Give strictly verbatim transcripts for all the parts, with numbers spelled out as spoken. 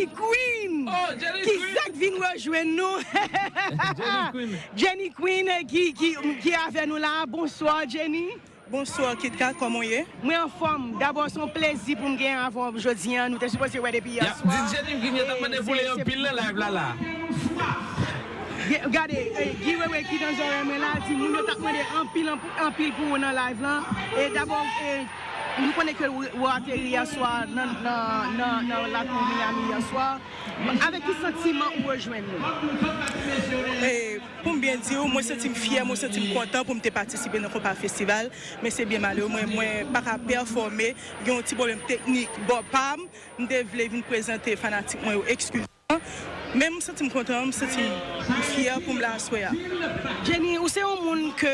Queen. Oh, Jenny Queen. Kisa k vin rejwenn nou? Jenny Queen. Jenny Queen, eh, ki, ki, ki avè nou la. Bonswa, Jenny. Bonswa, Kitkat, kòman w ye? Mwen anfòm. Dabò, se yon plezi pou m gen avè w jodi a. Nou te sipoze wè depi yè swa. Di Jenny Queen, yo t ap mande pou li anpil nan live la, la. Gade, eh, Guy Wewe ki nan zòrèy mwen la, di moun yo t ap mande anpil, anpil, anpil pou ou nan live lan. E dabò, eh, nou konnen ke w, w ateri yè swa nan, nan, nan, nan lakou Miami yè swa. Avèk ki santiman ou rejwenn nou? E, pou m byen di w, mwen santi m fyè, mwen santi m kontan pou m te patisipe nan Konpa Festival, men se byen malere, mwen, mwen pa ka pèfòme, gen yon ti pwoblèm teknik bò pa m, m te vle vin prezante fanatik mwen yo, eskize mwen, men m santi m kontan, m santi m fyè pou m la aswè a. Jenny, ou se yon moun ke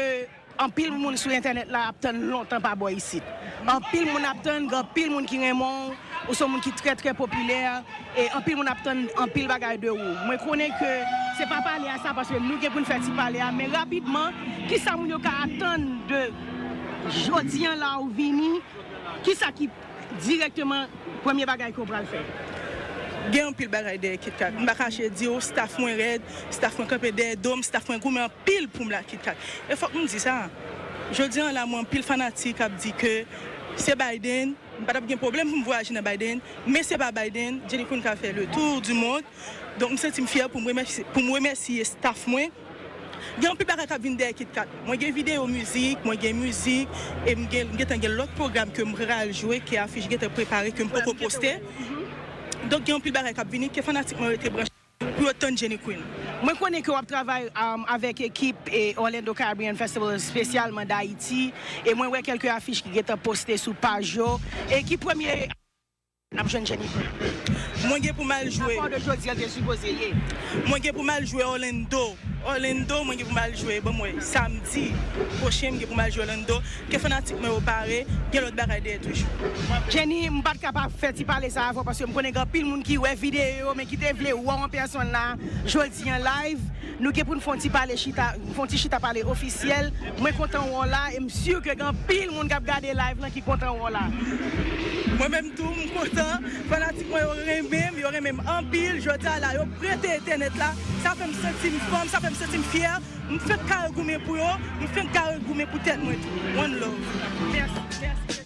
anpil moun sou entènèt la ap tann lontan pa bò isit. Anpil moun ap tann, gen anpil moun ki renmen w, ou se yon moun ki trè, trè popilè, e anpil moun ap tann anpil bagay de ou. Mwen konnen ke se pa pale a sa, paske nou gen pou n fè ti pale a, men rapidman, kisa moun yo ka atann de jodi an la ou vini? Kisa ki dirèkteman premye bagay ke w pral fè? Gen anpil bagay dèyè Kitkat. M pa kache di w, staff mwen rèd, staff mwen kanpe dèyè do m, staff mwen goumen anpil pou m la Kitkat. E fòk m di sa. Jodi an la, mwen anpil fanatik ap di ke se Biden, m pa t ap gen pwoblèm pou m vwayaje nan Biden, men se pa Biden, Jenny Queen ka fè le tour du monde. Donk, m santi m fyè pou m remèsye, pou m remèsye staff mwen. Gen anpil bagay k ap vin dèyè Kitkat. Mwen gen videyo mizik, mwen gen mizik, e m gen, m gentan gen lòt pwogram ke m pral jwe, ke afich gentan prepare, ke m poko poste. Donk, gen anpil bagay k ap vini, ke fanatik mwen rete branche pou yo tann Jenny Queen. Mwen konnen ke w ap travay, um, avèk ekip, e, Orlando Caribbean Festival, espesyalman d Ayiti, e mwen wè kèlke afich ki gentan poste sou paj yo. E ki premye n ap jwenn Jenny Queen? Mwen gen pou m al jwe. Apò de jodi a, l te sipoze ye. Mwen gen pou m al jwe Orlando. Orlando, mwen gen pou m al jwe. Ban m wè, samdi pwochen, m gen pou m al jwe Orlando. Ke fanatik mwen yo pare, gen lòt bagay dèyè toujou. Jenny, m pa t ka pa fè ti pale sa avè w, paske m konnen gen anpil moun ki wè videyo yo, men ki te vle wè w an pèsòn la, jodi an live. Nou gen pou n fè yon ti pale chita, fè yon ti chita pale ofisyèl. Mwen kontan wè w la, e m si ke gen anpil moun k ap gade live lan ki kontan wè w la. Mwen menm tou, m kontan. Fanatik mwen yo renmen m, yo renmen m anpil. Jodi a la, yo prete entènèt la. Sa fè m santi m fòm, sa fè m santi m fyè. M fenk kare goumen pou yo, m fenk kare goumen pou tèt mwen tou. One love. Mèsi, mèsi.